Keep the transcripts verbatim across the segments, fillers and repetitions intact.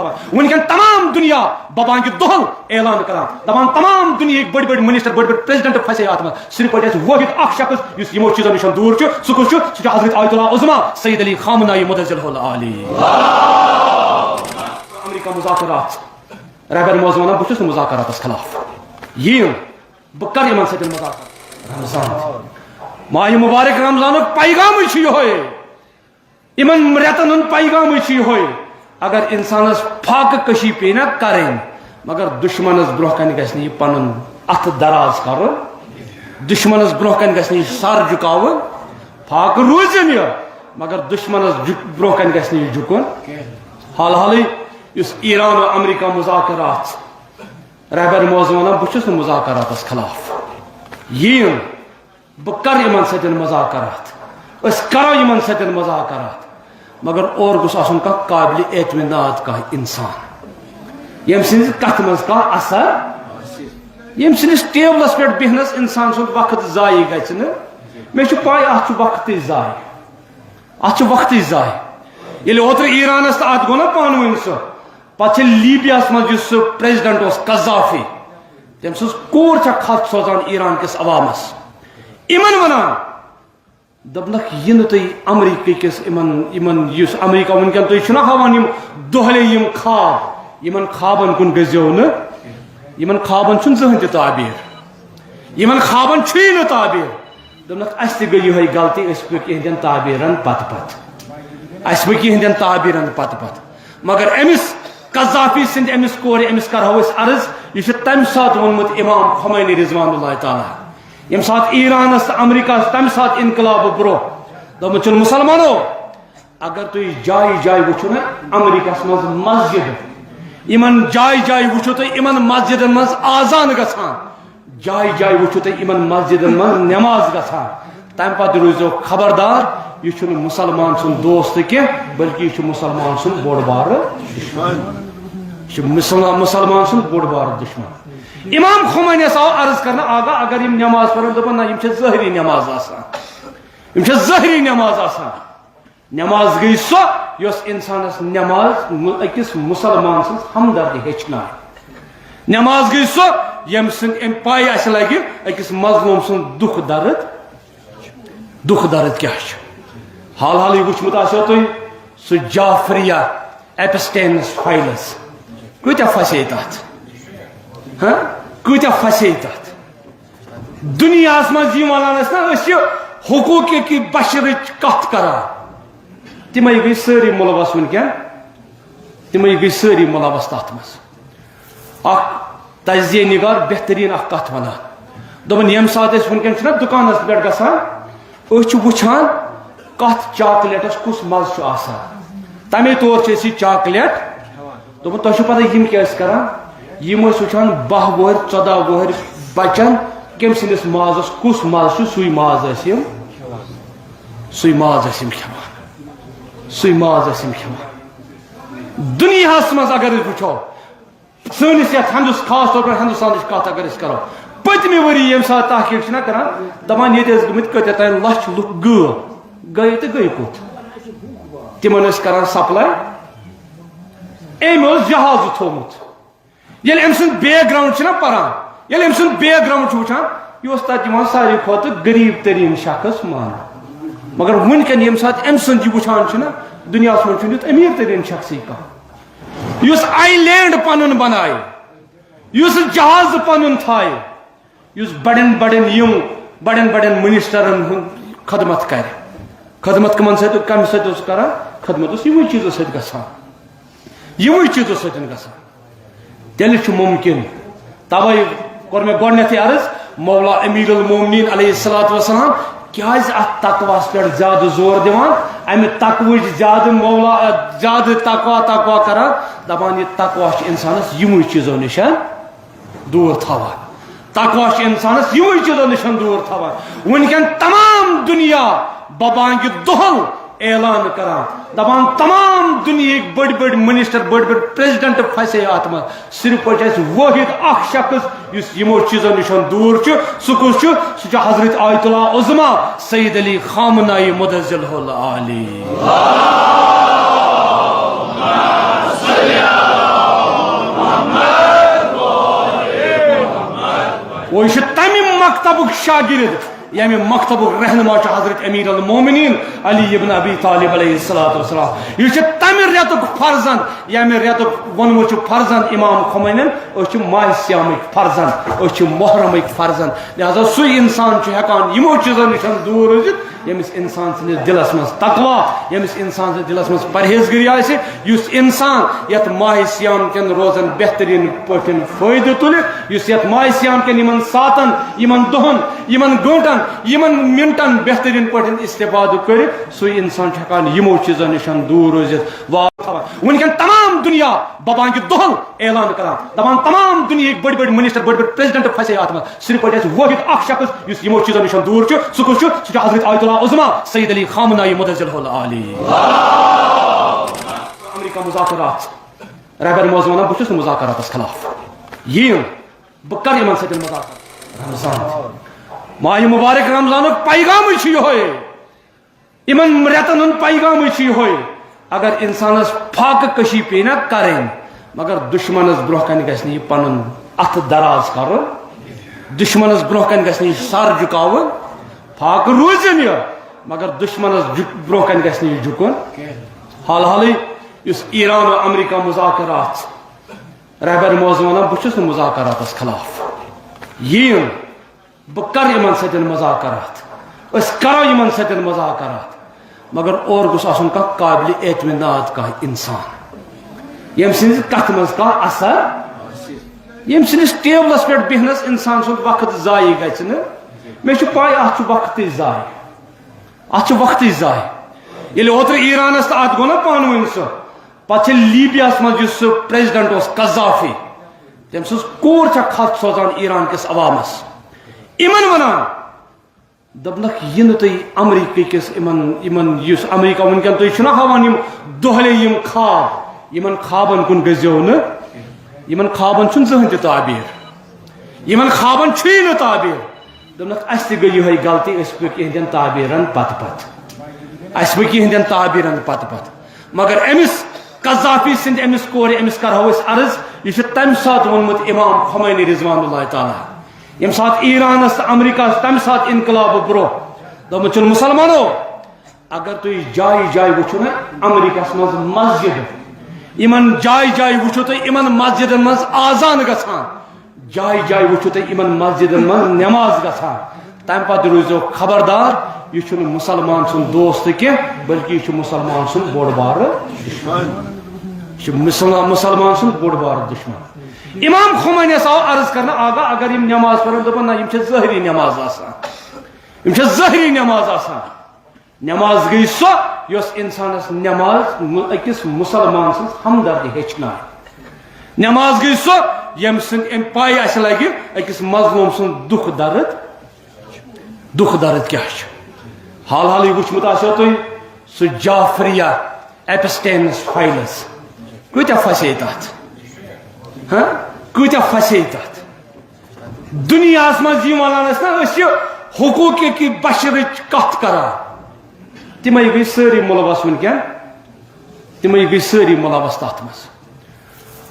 وٕنکٮ۪ن تمام دُنیا ببانگہِ دۄہل اعلان کران، دپان تمام دُنیاہٕکۍ بٔڑۍ بٔڑۍ منسٹر، بٔڑۍ بٔڑۍ پریزیڈنٹ پھسے اتھ منٛز۔ صرف پٲٹھۍ آسہِ وٲحد اکھ شخص یُس یِمو چیٖزو نِش دوٗر چھُ، سُہ کُس چھُ؟ سُہ چھُ حضرت آیت اللہ عظمیٰ سید علی خامنہ ای متعزل العالی۔ امریکہ مذاکرات، رہبر معظم ونان، بہٕ چھُس نہٕ مذاکراتس خلاف۔ یِیِو، بہٕ کرٕ یِمن سۭتۍ مذاکرات۔ رمضان، ماہِ مبارک رمضانُک پیغامٕے چھُ یِہوٚے۔ یِمن رٮ۪تن ہُنٛد پیغامٕے چھُ یِہوٚے، اگر انسانس فاقہٕ کشی پیٚیہِ نا کرٕنۍ، مگر دشمنس برونٛہہ کنہِ گژھِ نہٕ یہِ پنُن اتھٕ دراز کرُن، دشمنس برونٛہہ کنہِ گژھِ نہٕ یہِ سر جُکاوُن۔ فاقہٕ روٗزِن یہِ، مگر دشمنس جُ-، برونٛہہ کنہِ گژھِ نہٕ یہِ جُکُن۔ حال حالٕے یُس ایران و امریکہ مذاکرات، رہبر معظم ونان، بہٕ چھُس نہٕ مذاکراتس خلاف، یِیِن، بہٕ کرٕ یِمن سۭتۍ مذاکرات، أسۍ کرو یِمن سۭتۍ مذاکرات، مگر اورٕ گوٚژھ آسُن کانٛہہ قابلِ اعتماد کانٛہہ انسان، ییٚمہِ سٕنٛزِ کتھِ منٛز کانٛہہ اثر، ییٚمہِ سٕنٛدِس ٹیبلس پٮ۪ٹھ بیہنس انسان سُنٛد وقت ضایع گژھِ نہٕ۔ مےٚ چھُ پاے اتھ چھُ وقتٕے ضایع، اتھ چھُ وقتٕے ضایع۔ ییٚلہِ اوترٕ ایرانس تہٕ اتھ گوٚو نا پانہٕ ؤنۍ سُہ، پتہٕ چھِ لیبیاہس منٛز یُس سُہ پریزیڈنٹ اوس قذافی، تٔمۍ سٕنٛز کوٗر چھےٚ خط سوزان ایران کِس عوامس، یِمن ونان، دوٚپنکھ، یہِ نہٕ تُہۍ امریکہ کِس یِمن، یِمن یُس امریکہ وٕنکیٚن تُہۍ چھِو نا ہاوان یِم دۄہلے یِم خواب، یِمن خوابن کُن گٔژھزیو نہٕ، یِمن خوابن چھُنہٕ زٕہٕنۍ تہِ تعبیر، یِمن خوابن چھُیی نہٕ تعبیر۔ دوٚپنکھ، اسہِ تہِ گٔے یِہوٚے غلطی، أسۍ پٔکۍ یِہنٛدٮ۪ن تعبیرن پتہٕ پتہٕ، اسہِ پٔکۍ یِہنٛدٮ۪ن تعبیرن پتہٕ پتہٕ۔ مگر أمِس قذافی سٕنٛدِ أمِس کورِ، أمِس کرہو أسۍ عرض، یہِ چھُ تمہِ ساتہٕ ووٚنمُت امام خمینی رضوان اللہ تعالیٰ، ییٚمہِ ساتہٕ ایرانس تہٕ امریکہس تمہِ ساتہٕ انقلاب برونٛہہ، دوٚپمُت چھُنہٕ، مسلمانو، اگر تُہۍ جایہِ جایہِ وٕچھِو نا امریکہس منٛز مسجد، یِمن جایہِ جایہِ وٕچھِو تُہۍ یِمن مسجدن منٛز آذان گژھان، جایہِ جایہِ وٕچھِو تُہۍ یِمن مسجدن منٛز نماز گژھان، تمہِ پتہٕ روٗززیو خبردار، یہِ چھُنہٕ مُسلمان سُنٛد دوست کینٛہہ، بلکہِ یہِ چھُ مُسلمان سُنٛد بوٚڑ بارٕ دُشمن۔ یہِ چھُ مُسلمان، مُسلمان سُنٛد بوٚڑ بارٕ دُشمن۔ امام خمینیس آو عرض کرنہٕ، آغا، اگر یِم نماز پرن، دوٚپُن، نہ، یِم چھِ ظٲہری نماز آسان، یِم چھِ ظٲہری نماز آسان۔ نماز گٔے سۄ، یۄس انسانس نماز مُ-، أکِس مُسلمان سٕنٛز ہمدردی ہیٚچھنایہِ۔ نماز گٔے سۄ، ییٚمہِ سٕنٛدۍ أمۍ پاے اَسہِ لگہِ أکِس مظلوم سُنٛد دُکھ درد، دُکھ درد کیٛاہ چھُ۔ حال حالٕے وُچھمُت آسیو تۄہہِ سُہ جعفریہ ایپسٹینس فایلس، کۭتیاہ پھسے تتھ، ہاں؟ کۭتیاہ پھسے تتھ؟ دُنیاہس منٛز یِم ونان ٲسۍ نا، أسۍ چھِ حقوٗقِ بشرٕچ کتھ کران، تِمے گٔے سٲری مُلوث وٕنکیٚن، تِمے گٔے سٲری مُلوث تتھ منٛز۔ اکھ تجزیہ نگار بہترین اکھ کتھ ونان، دوٚپُن، ییٚمہِ ساتہٕ أسۍ وٕنکیٚن چھِنہ دُکانس پٮ۪ٹھ گژھان، أسۍ چھِ وٕچھان کتھ چاکلیٹس کُس مزٕ چھُ آسان، تمے طور چھِ أسۍ یہِ چاکلیٹ دوٚپُن، تۄہہِ چھُو پتہ یِم کیٛاہ ٲسۍ کران؟ یِم ٲسۍ وٕچھان باہ وُہٕرۍ، ژۄداہ وُہٕرۍ بچن کٔمۍ سٕنٛدِس مازس کُس ماز چھُ، سُے ماز ٲسۍ یِم، سُے ماز ٲسۍ یِم کھٮ۪وان، سُے ماز ٲسۍ یِم کھٮ۪وان۔ دُنیاہس منٛز اگر أسۍ وٕچھو، سٲنِس یتھ ہندوس-، خاص طور پر ہندوستانٕچ کتھ اگر أسۍ کرو، پٔتمہِ ؤری ییٚمہِ ساتہٕ تحقیق چھِنہ کران، دپان ییٚتہِ ٲسۍ گٔمٕتۍ کۭتیاہ تام لچھ لُکھ غٲب، گٔے تہٕ گٔے کوٚت؟ تِمن ٲسۍ کران سپلاے، أمۍ اوس جہازٕ تھوٚومُت۔ ییٚلہِ أمۍ سُنٛد بیک گراؤنڈ چھُنہ پران، ییٚلہِ أمۍ سُنٛد بیک گراؤنڈ چھُ وٕچھان، یہِ اوس تَتہِ یِوان ساروی کھۄتہٕ غریٖب تریٖن شخص ماننہٕ۔ مگر وٕنکٮ۪ن ییٚمہِ ساتہٕ أمۍ سُنٛد یہِ وٕچھان چھُنہ، دُنیاہَس منٛز چھُنہٕ یُتھ أمیٖر تریٖن شخصٕے کانٛہہ، یُس آیلینڈ پنُن بنایہِ، یُس جہاز پنُن تھایہِ، یُس بڑٮ۪ن بڑٮ۪ن یِم بڑٮ۪ن بڑٮ۪ن منسٹرن ہُنٛد خدمت کرِ۔ خدمت کمن سۭتۍ، کمہِ سۭتۍ اوس کران؟ خدمت اوس یِموٕے چیٖزو سۭتۍ گژھان، یِموٕے چیٖزو سۭتۍ گژھان۔ تیٚلہِ چھُ مُمکِن۔ توے کوٚر مےٚ گۄڈٕنیتھٕے عرض، مولا امیر المومنین علیہ الصلوۃ والسلام کیازِ اتھ تقواہس پٮ۪ٹھ زیادٕ زور دِوان، امہِ تقوہٕچ زیادٕ مولا، زیادٕ تقوا، تقوا کران، دپان، یہِ تقوا چھُ انسانس یِموٕے چیٖزو نِش دوٗر تھاوان۔ تقوا چھُ انسانس یِموٕے چیٖزو نِش دوٗر تھاوان۔ وٕنکٮ۪ن تمام دُنیا ببانگہِ دۄہل اعلان کران، دپان، تمام دُنیہٕکۍ بٔڑۍ بٔڑۍ منسٹر، بٔڑۍ بٔڑۍ پریزیڈنٹ پھسے اتھ منٛز۔ صرف پٲٹھۍ آسہِ وٲحد اکھ شخص یُس یِمو چیٖزو نِش دوٗر چھُ، سُہ کُس چھُ؟ سُہ چھُ حضرت آیت اللہ عظمیٰ سید علی خامنہ ای متعزل العالی۔ شاگرد، ییٚمہِ مکتبُک رہنما چھُ حضرت امیر المومنین علی ابن ابی طالب علیہ الصلوۃ والسلام۔ یہِ چھُ تمہِ رٮ۪تُک فرزند، ییٚمہِ رٮ۪تُک ووٚنمُت چھُ فرزند امام خمینین، أسۍ چھِ ماہ صیامٕکۍ فرزند، أسۍ چھِ محرمٕکۍ فرزند۔ لہذا سُے انسان چھُ ہٮ۪کان یِمو چیٖزو نِش دوٗر روٗزِتھ، ییٚمِس انسان سٕنٛدِس دِلس منٛز تقویٰ، ییٚمِس انسان سٕنٛدِس دِلس منٛز پرہیزگٲری آسہِ، یُس انسان یتھ ماہ صیام کٮ۪ن روزن بہتریٖن پٲٹھۍ فٲیدٕ تُلہِ، یُس یتھ ماہ صیام کٮ۪ن یِمن ساعتن، یِمن دۄہن، یِمن گٲنٹن، یِمن منٹن بہتریٖن پٲٹھۍ استفادٕ کٔرِتھ، سُے انسان چھُ ہٮ۪کان یِمو چیٖزو نِش دوٗر روٗزِتھ۔ وا-، وٕنکٮ۪ن تمام دُنیا ببانگہِ دۄہل اعلان کران، دپان تمام دُنیہٕکۍ بٔڑۍ بٔڑۍ منسٹر، بٔڑۍ بٔڑۍ پریزیڈنٹ پھسے اتھ منٛز۔ صرف پڑھِ اَسہِ وٲحد اکھ شخص یُس یِمو چیٖزو نِش دوٗر چھُ۔ سُہ کُس چھُ؟ سُہ چھُ حضرت آیت اللہ عظمیٰ سید علی خامنہ ای مدظل العالی۔ امریکہ مذاکرات، رہبر معظم ونان، بہٕ چھُس نہٕ مذاکراتس خلاف۔ یِیِن، بہٕ کرٕ یِمن سۭتۍ مذاکرات۔ رمضان تہِ۔ ماہِ مبارک رمضانُک پیغامٕے چھُ یِہوٚے۔ یِمن رٮ۪تن ہُنٛد پیغامٕے چھُ یِہوٚے، اگر انسانس فاقہٕ کشی پیٚیہِ نا کرٕنۍ، مگر دشمنس برونٛہہ کنہِ گژھِ نہٕ یہِ پنُن اتھٕ دراز کرُن، دشمنس برونٛہہ کنہِ گژھِ نہٕ یہِ سر جُکاوُن۔ فاقہٕ روٗزِن یہِ، مگر دشمنس جُ-، برونٛہہ کنہِ گژھِ نہٕ یہِ جُکُن۔ حال حالٕے یُس ایران و امریکہ مذاکرات، رہبر معظم ونان، بہٕ چھُس نہٕ مذاکراتس خلاف۔ یِیِن، بہٕ کرٕ یِمن سۭتۍ مذاکرات، أسۍ کرو یِمن سۭتۍ مذاکرات، مگر اورٕ گوٚژھ آسُن کانٛہہ قابلِ اعتماد کانٛہہ انسان، ییٚمہِ سٕنٛزِ کتھِ منٛز کانٛہہ اثر، ییٚمہِ سٕنٛدِس ٹیبلس پٮ۪ٹھ بیہنس انسان سُنٛد وقت ضایع گژھِ نہٕ۔ مےٚ چھُ پاے اتھ چھُ وقتٕے ضایع، اتھ چھُ وقتٕے ضایع۔ ییٚلہِ اوترٕ ایرانس تہٕ اتھ گوٚو نا پانہٕ ؤنۍ سُہ، پتہٕ چھِ لیبیاہس منٛز یُس سُہ پریزیڈنٹ اوس قذافی، تٔمۍ سٕنٛز کوٗر چھےٚ خط سوزان ایران کِس عوامس، یِمن ونان، دوٚپنکھ، یہِ نہٕ تُہۍ امریکہ کِس یِمن، یِمن یُس امریکہ وٕنکیٚن تُہۍ چھِو نا ہاوان یِم دۄہلے یِم خواب، یِمن خوابن کُن گٔژھزیو نہٕ، یِمن خوابن چھُنہٕ زٕہٕنۍ تہِ تعبیر، یِمن خوابن چھُیی نہٕ تعبیر۔ دوٚپنکھ، اسہِ تہِ گٔے یِہوٚے غلطی، أسۍ پٔکۍ یِہنٛدٮ۪ن تعبیرن پتہٕ پتہٕ، اسہِ پٔکۍ یِہنٛدٮ۪ن تعبیرن پتہٕ پتہٕ۔ مگر أمِس قذافی سٕنٛدِ أمِس کورِ، أمِس کرہو أسۍ عرض، یہِ چھُ تمہِ ساتہٕ ووٚنمُت امام خمینی رضوان اللہ تعالیٰ، ییٚمہِ ساتہٕ ایرانس تہٕ امریکہس تمہِ ساتہٕ انقلاب برونٛہہ، دوٚپمُت چھُنہٕ، مسلمانو، اگر تُہۍ جایہِ جایہِ وٕچھِو نا امریکہس منٛز مسجد، یِمن جایہِ جایہِ وٕچھِو تُہۍ، یِمن مسجدن منٛز آزان گژھان، جایہِ جایہِ وٕچھِو تُہۍ یِمن مسجدن منٛز نماز گژھان۔ تمہِ پتہٕ روٗزیو خبردار، یہِ چھُنہٕ مُسلمان سُنٛد دوست کینٛہہ، بلکہِ یہِ چھُ مُسلمان سُنٛد بوٚڑ بارٕ دُشمن۔ یہِ چھُ مُسلمان، مُسلمان سُنٛد بوٚڑ بارٕ دُشمن۔ امام خمینیس آو عرض کرنہٕ، آغا، اگر یِم نماز پرن، دوٚپُن، نہ، یِم چھِ ظٲہری نماز آسان، یِم چھِ ظٲہری نماز آسان۔ نماز گٔے سۄ، یۄس انسانس نماز مُ-، أکِس مُسلمان سٕنٛز ہمدردی ہیٚچھنایہِ۔ نماز گٔے سۄ، ییٚمہِ سٕنٛدۍ أمۍ پاے اَسہِ لگہِ أکِس مظلوم سُنٛد دُکھ درد، دُکھ درد کیٛاہ چھُ۔ حال حالٕے وُچھمُت آسیو تۄہہِ سُہ جعفریہ ایپسٹینس فایلس، کۭتیٛاہ پھسے تتھ، ہاں؟ کۭتیٛاہ پھسے تتھ۔ دُنیاہس منٛز یِم ونان ٲسۍ نا، أسۍ چھِ حقوق بشرٕچ کتھ کران، تِمے گٔے سٲری مُلوث وٕنکیٚن، تِمے گٔے سٲری مُلوث تتھ منٛز۔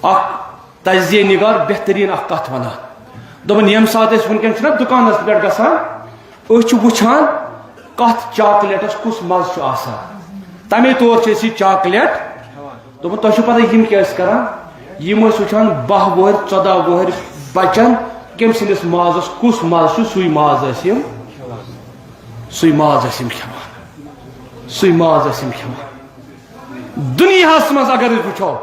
اکھ تجزیہ نگار بہترین اکھ کتھ ونان، دوٚپُن، ییٚمہِ ساتہٕ أسۍ وٕنکیٚن چھِنہ دُکانس پٮ۪ٹھ گژھان، أسۍ چھِ وٕچھان کتھ چاکلیٹس کُس مزٕ چھُ آسان، تمے طور چھِ أسۍ یہِ چاکلیٹ۔ دوٚپُن، تۄہہِ چھُو پتہ یِم کیٛاہ ٲسۍ کران؟ یِم ٲسۍ وٕچھان باہ وُہٕرۍ، ژۄداہ وُہٕرۍ بچن کٔمۍ سٕنٛدِس مازس کُس مزٕ چھُ، سُے ماز ٲسۍ یِم، سُے ماز ٲسۍ یِم کھٮ۪وان، سُے ماز ٲسۍ یِم کھٮ۪وان۔ دُنیاہس منٛز اگر أسۍ وٕچھو،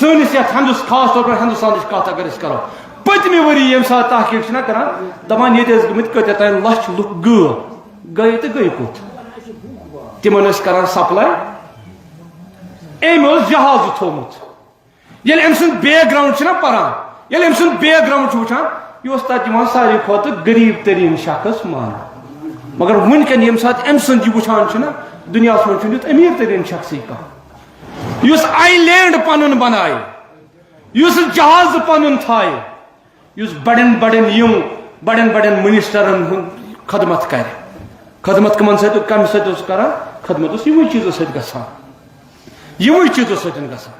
سٲنِس یتھ ہندوس-، خاص طور پر ہندوستانٕچ کتھ اگر أسۍ کرو، پٔتمہِ ؤری ییٚمہِ ساتہٕ تحقیق چھِنہ کران، دپان ییٚتہِ ٲسۍ گٔمٕتۍ کۭتیاہ تام لچھ لُکھ غٲب، گٔے تہٕ گٔے کوٚت؟ تِمن ٲسۍ کران سپلاے، أمۍ اوس جہازٕ تھوٚومُت۔ ییٚلہِ أمۍ سُنٛد بیک گراؤنڈ چھُنہ پران، ییٚلہِ أمۍ سُنٛد بیک گراؤنڈ چھُ وٕچھان، یہِ اوس تتہِ یِوان ساروی کھۄتہٕ غریب تریٖن شخص ماننہٕ۔ مگر وٕنکیٚن ییٚمہِ ساتہٕ أمۍ سُنٛد یہِ وٕچھان چھُنہ، دُنیاہس منٛز چھُنہٕ یُتھ أمیٖر تریٖن شخصٕے کانٛہہ، یُس آیلینڈ پنُن بنایہِ، یُس جہاز پنُن تھایہِ، یُس بڑٮ۪ن بڑٮ۪ن یِم بڑٮ۪ن بڑٮ۪ن منسٹرن ہُنٛد خدمت کرِ۔ خدمت کمن سۭتۍ، کمہِ سۭتۍ اوس کران؟ خدمت اوس یِموٕے چیٖزو سۭتۍ گژھان، یِموٕے چیٖزو سۭتۍ گژھان۔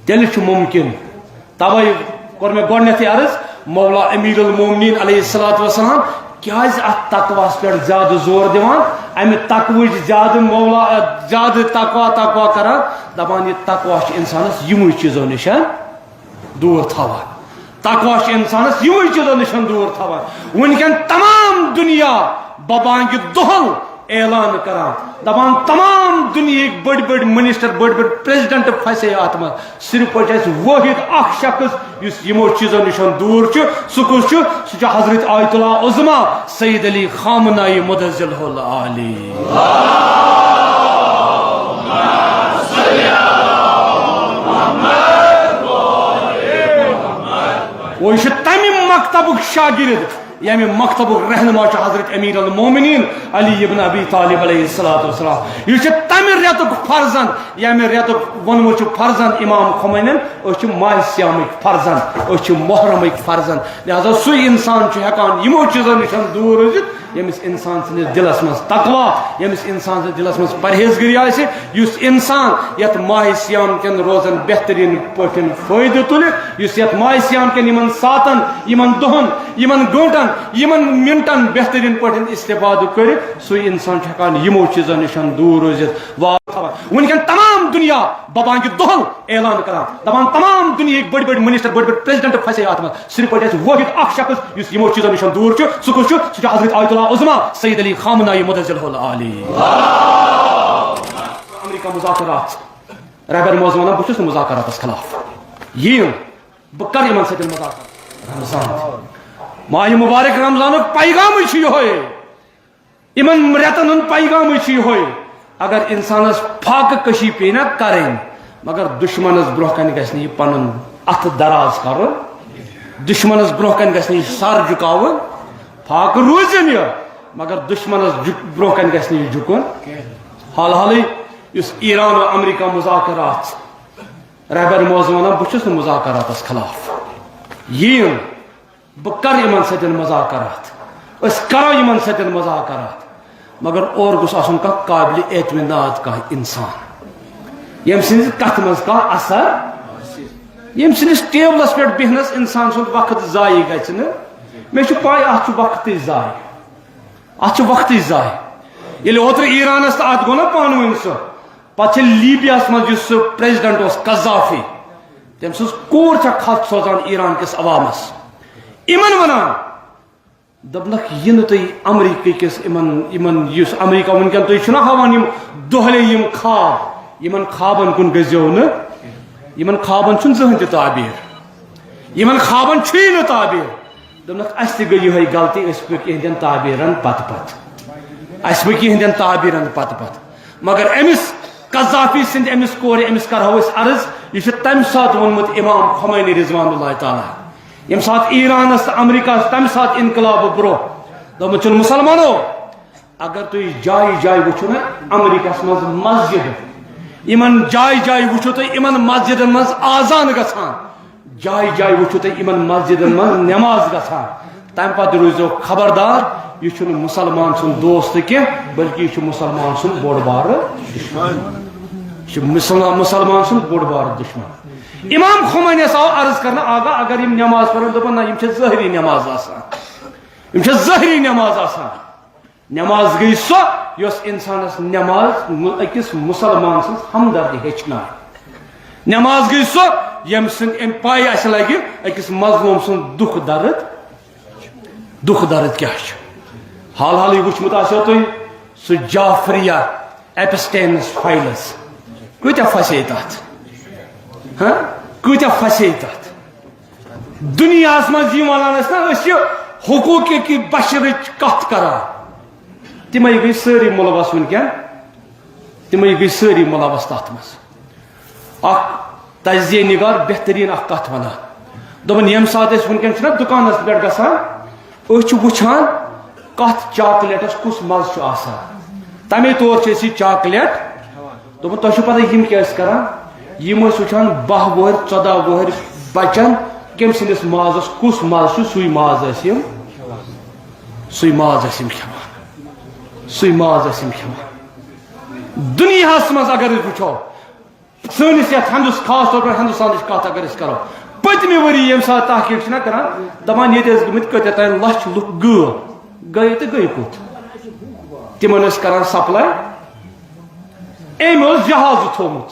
تیٚلہِ چھُ مُمکِن۔ توے کوٚر مےٚ گۄڈٕنیتھٕے عرض، مولا امیر المومنین علیہ الصلوۃ والسلام کیازِ اتھ تقواہس پٮ۪ٹھ زیادٕ زور دِوان، امہِ تقوہٕچ زیادٕ مولا، زیادٕ تقوا، تقوا کران، دپان، یہِ تقوا چھُ انسانس یِموٕے چیٖزو نِش دوٗر تھاوان۔ تقوا چھُ انسانس یِموٕے چیٖزو نِش دوٗر تھاوان۔ وٕنکٮ۪ن تمام دُنیا ببانگِ دۄہل اعلان کران، دپان، تمام دُنیہٕکۍ بٔڑۍ بٔڑۍ منسٹر، بٔڑۍ بٔڑۍ پریزیڈنٹ پھسے اتھ منٛز۔ صرف پٲٹھۍ آسہِ وٲحد اکھ شخص یُس یِمو چیٖزو نِش دوٗر چھُ۔ سُہ کُس چھُ؟ سُہ چھُ حضرت آیت اللہ عظمیٰ سید علی خامنہ ای مدظلہ العالی۔ وہ یہِ چھُ تمہِ مکتبُک شاگرد، ییٚمہِ مکتبُک رہنما چھُ حضرت امیر المومنین علی ابن ابی طالب علیہ الصلوۃ والسلام۔ یہِ چھُ تمہِ رٮ۪تُک فرزند، ییٚمہِ رٮ۪تُک ووٚنمُت چھُ فرزند امام خمینین، أسۍ چھِ ماہِ صیامٕکۍ فرزند، أسۍ چھِ محرمٕکۍ فرزند۔ لہذا سُے انسان چھُ ہٮ۪کان یِمو چیٖزو نِش دوٗر روٗزِتھ، ییٚمِس انسان سٕنٛدِس دِلس منٛز تقوا، ییٚمِس انسان سٕنٛدِس دِلس منٛز پرہیزگٲری آسہِ، یُس انسان یتھ ماہِ صیام کٮ۪ن روزن بہترین پٲٹھۍ فٲیدٕ تُلہِ، یُس یتھ ماہِ صیام کٮ۪ن یِمن ساعتن، یِمن دۄہن، یِمن گٲنٹن، یِمن منٹن بہترین پٲٹھۍ استفادٕ کرِ، سُے انسان چھُ ہٮ۪کان یِمو چیٖزو نِش دوٗر روٗزِتھ۔ وا-، وٕنکٮ۪ن تمام دُنیا ببانگِ دۄہل اعلان کران، دپان، تمام دُنیہٕکۍ بٔڑۍ بٔڑۍ منسٹر، بٔڑۍ بٔڑۍ پریزیڈنٹ پھسے اتھ منٛز۔ صرف پٲٹھۍ آسہِ وٲحد اکھ شخص یُس یِمو چیٖزو نِش دوٗر چھُ۔ سُہ کُس چھُ؟ سُہ چھُ حضرت آیت اللہ عظمیٰ سید علی خامنہ ای مدظلہ العالی۔ امریکہ مذاکرات، رہبر معظم ونان، بہٕ چھُس نہٕ مذاکراتس خلاف، یِیِن، بہٕ کرٕ یِمن سۭتۍ مذاکرات۔ رمضان، ماہِ مبارک رمضانُک پیغامٕے چھُ یِہوٚے۔ یِمن رٮ۪تن ہُنٛد پیغامٕے چھُ یِہوٚے، اگر انسانس فاقہٕ کشی پیٚیہِ نا کرٕنۍ، مگر دشمنس برونٛہہ کنہِ گژھِ نہٕ یہِ پنُن اتھٕ دراز کرُن، دشمنس برونٛہہ کنہِ گژھِ نہٕ یہِ سر جُکاوُن۔ فاقہٕ روٗزِن یہِ، مگر دشمنس جُک-، برونٛہہ کنہِ گژھِ نہٕ یہِ جُکُن۔ حال حالٕے یُس ایران و امریکہ مذاکرات، رہبر معظم ونان، بہٕ چھُس نہٕ مذاکراتس خلاف، یِیِن، بہٕ کرٕ یِمن سۭتۍ مذاکرات، أسۍ کرو یِمن سۭتۍ مذاکرات، مگر اورٕ گوٚژھ آسُن کانٛہہ قابلِ اعتماد کانٛہہ انسان، ییٚمہِ سٕنٛزِ کتھِ منٛز کانٛہہ اثر، ییٚمہِ سٕنٛدِس ٹیبلس پٮ۪ٹھ بیہنس انسان سُنٛد وقت ضایع گژھِ نہٕ۔ مےٚ چھُ پاے اتھ چھُ وقتٕے ضایع، اتھ چھُ وقتٕے ضایع۔ ییٚلہِ اوترٕ ایرانس تہٕ اتھ گوٚو نا پانہٕ ؤنۍ سُہ، پتہٕ چھِ لیبیاہس منٛز یُس سُہ پریزیڈنٹ اوس قذافی، تٔمۍ سٕنٛز کوٗر چھےٚ خط سوزان ایران کِس عوامس، یِمن ونان، دوٚپنکھ، یہِ نہٕ تُہۍ امریکہ کِس یِمن، یِمن، یُس امریکہ وٕنکیٚن تُہۍ چھِو نا ہاوان یِم دۄہلے یِم خواب، یِمن خوابن کُن گٔژھزیو نہٕ، یِمن خوابن چھُنہٕ زٕہٕنۍ تہِ تعبیر، یِمن خوابن چھُیی نہٕ تعبیر۔ دوٚپنکھ، اسہِ تہِ گٔے یِہوٚے غلطی، أسۍ پٔکۍ یِہنٛدٮ۪ن تعبیرن پتہٕ پتہٕ، اسہِ پٔکۍ یِہنٛدٮ۪ن تعبیرن پتہٕ پتہٕ۔ مگر أمِس قذافی سٕنٛدِ أمِس کورِ، أمِس کرہو أسۍ عرض، یہِ چھُ تمہِ ساتہٕ ووٚنمُت امام خمینی رضوان اللہ تعالیٰ، ییٚمہِ ساتہٕ ایرانس تہٕ امریکہس تمہِ ساتہٕ انقلاب برونٛہہ دوٚپمُت چھُن، مسلمانو، اگر تُہۍ جایہِ جایہِ وٕچھِو نا امریکہس منٛز مسجد، یِمن جایہِ جایہِ وٕچھِو تُہۍ یِمن مسجدن منٛز آذان گژھان، جایہِ جایہِ وٕچھِو تُہۍ یِمن مسجدن منٛز نماز گژھان، تمہِ پتہٕ روٗززیو خبردار، یہِ چھُنہٕ مُسلمان سُنٛد دوست کینٛہہ، بلکہِ یہِ چھُ مُسلمان سُنٛد بوٚڑ بارٕ دُشمن۔ یہِ چھُ مُسلمان، مُسلمان سُنٛد بوٚڑ بارٕ دُشمن۔ امام خمینیس آو عرض کرنہٕ، آغا، اگر یِم نماز پرن، دوٚپُن، نہ، یِم چھِ ظٲہری نماز آسان، یِم چھِ ظٲہری نماز آسان۔ نماز گٔے سۄ، یۄس انسانس نماز مُ-، أکِس مُسلمان سٕنٛز ہمدردی ہیٚچھنایہِ۔ نماز گٔے سۄ، ییٚمہِ سٕنٛدۍ أمۍ پاے اَسہِ لگہِ أکِس مظلوم سُنٛد دُکھ درد، دُکھ درد کیٛاہ چھُ۔ حال حالٕے وُچھمُت آسیو تۄہہِ سُہ جعفریہ ایپسٹینس فایلز، کۭتیٛاہ پھسے تَتھ، ہاں، کۭتیٛاہ پھسے تَتھ۔ دُنیاہَس منٛز یِم وَنان ٲسۍ نا، أسۍ چھِ حقوٗقِ بشرٕچ کَتھ کَران، تِمَے گٔے سٲری مُلوَث وٕنکٮ۪ن، تِمَے گٔے سٲری مُلوَث تَتھ منٛز۔ اَکھ تجزیہ نِگار بہتریٖن اَکھ کَتھ وَنان، دوٚپُن، ییٚمہِ ساتہٕ أسۍ وٕنکٮ۪ن چھِنہ دُکانَس پٮ۪ٹھ گژھان، أسۍ چھِ وٕچھان کَتھ چاکلیٹَس کُس مَزٕ چھُ آسان، تَمے طور چھِ أسۍ یہِ چاکلیٹ دوٚپُن، تۄہہِ چھُو پتہ یِم کیٛاہ ٲسۍ کران؟ یِم ٲسۍ وٕچھان باہ وُہٕرۍ، ژۄداہ وُہٕرۍ بچن کٔمۍ سٕنٛدِس مازس کُس ماز چھُ، سُے ماز ٲسۍ یِم، سُے ماز ٲسۍ یِم کھٮ۪وان، سُے ماز ٲسۍ یِم کھٮ۪وان۔ دُنیاہس منٛز اگر أسۍ وٕچھو، سٲنِس یتھ ہندوس-، خاص طور پر ہندوستانٕچ کتھ اگر أسۍ کرو، پٔتمہِ ؤری ییٚمہِ ساتہٕ تحقیٖق چھِنہ کران، دَپان ییٚتہِ ٲسۍ گٔمٕتۍ کۭتیٛاہ تام لَچھ لُکھ غٲب، گٔے تہٕ گٔے کوٚت؟ تِمن ٲسۍ کران سپلاے، أمۍ اوس جہازٕ تھوٚومُت۔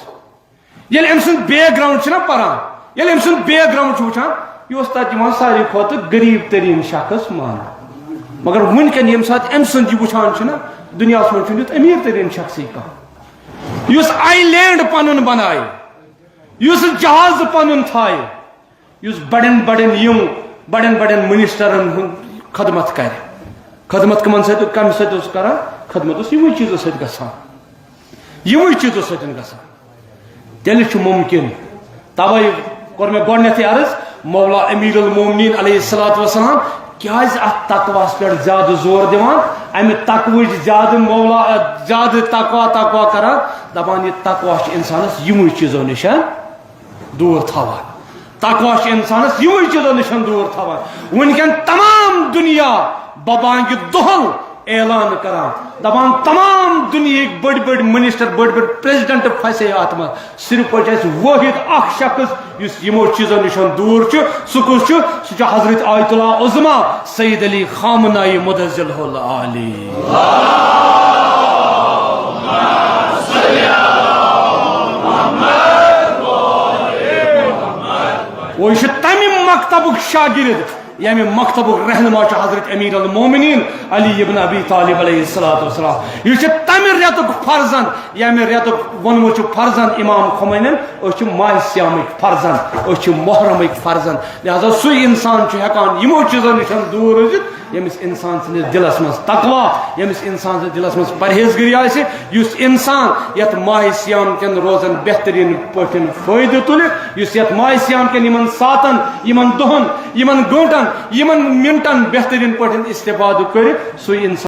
ییٚلہِ أمۍ سُنٛد بیک گراوُنڈ چھُنہ پران، ییٚلہِ أمۍ سُنٛد بیک گراوُنڈ چھُ وٕچھان، یہِ اوس تَتہِ یِوان ساروی کھۄتہٕ غریٖب تریٖن شخص ماننہٕ۔ مگر وٕنکٮ۪ن ییٚمہِ ساتہٕ أمۍ سُنٛد یہِ وٕچھان چھُنہ، دُنیاہَس منٛز چھُنہٕ یُتھ أمیٖر تریٖن شخصٕے کانٛہہ، یُس آیلینڈ پَنُن بنایہِ، یُس جہاز پَنُن تھایہِ، یُس بڑٮ۪ن بڑٮ۪ن یِم بڑٮ۪ن بڑٮ۪ن منسٹرن ہُنٛد خدمت کرِ۔ خدمت کمن سۭتۍ، کمہِ سۭتۍ اوس کران؟ خدمت اوس یِموٕے چیٖزو سۭتۍ گژھان، یِموٕے چیٖزو سۭتۍ گژھان۔ تیٚلہِ چھُ مُمکِن۔ توے کوٚر مےٚ گۄڈٕنیتھٕے عرض، مولا امیر المومنین علیہ الصلوۃ والسلام کیازِ اتھ تقواہس پٮ۪ٹھ زیادٕ زور دِوان، امہِ تقوٕچ زیادٕ مولا، زیادٕ تقوا، تقوا کران، دپان، یہِ تقوا چھُ انسانس یِموٕے چیٖزو نِش دوٗر تھاوان۔ تقوا چھُ انسانس یِموٕے چیٖزو نِش دوٗر تھاوان۔ وٕنکٮ۪ن تمام دُنیا ببانگِ دۄہل اعلان کران، دپان، تمام دُنیہٕکۍ بٔڑۍ بٔڑۍ منسٹر، بٔڑۍ بٔڑۍ پریزیڈنٹ پھسے اتھ منٛز۔ صرف چھُ اسہِ وٲحد اکھ شخص یُس یِمو چیٖزو نِش دوٗر چھُ۔ سُہ کُس چھُ؟ سُہ چھُ حضرت آیت اللہ عظمیٰ سید علی خامنہ مدظلہ العالی۔ وہ، یہِ چھُ تمہِ مکتبُک شاگرد، ییٚمہِ مکتبُک رہنما چھُ حضرت امیر المومنین علی ابن ابی طالب علیہ الصلوۃ والسلام۔ یہِ چھُ تمہِ رٮ۪تُک فرزند، ییٚمہِ رٮ۪تُک ووٚنمُت چھُ فرزند امام خمینین، أسۍ چھِ ماہِ صیامٕکۍ فرزند، أسۍ چھِ محرمٕکۍ فرزند۔ لہذا سُے انسان چھُ ہٮ۪کان یِمو چیٖزو نِش دوٗر روٗزِتھ، ییٚمِس انسان سٕنٛدِس دِلس منٛز تقوا، ییٚمِس انسان سٕنٛدِس دِلس منٛز پرہیزگٲری آسہِ، یُس انسان یتھ ماہِ صیام کٮ۪ن روزن بہتریٖن پٲٹھۍ فٲیدٕ تُلہِ، یُس یتھ ماہِ صیام کٮ۪ن یِمن ساعتن، یِمن دۄہن، یِمن گٲنٛٹن، یِمن منٹن بہتریٖن پٲٹھۍ استفادٕ کرِ، سُے انسان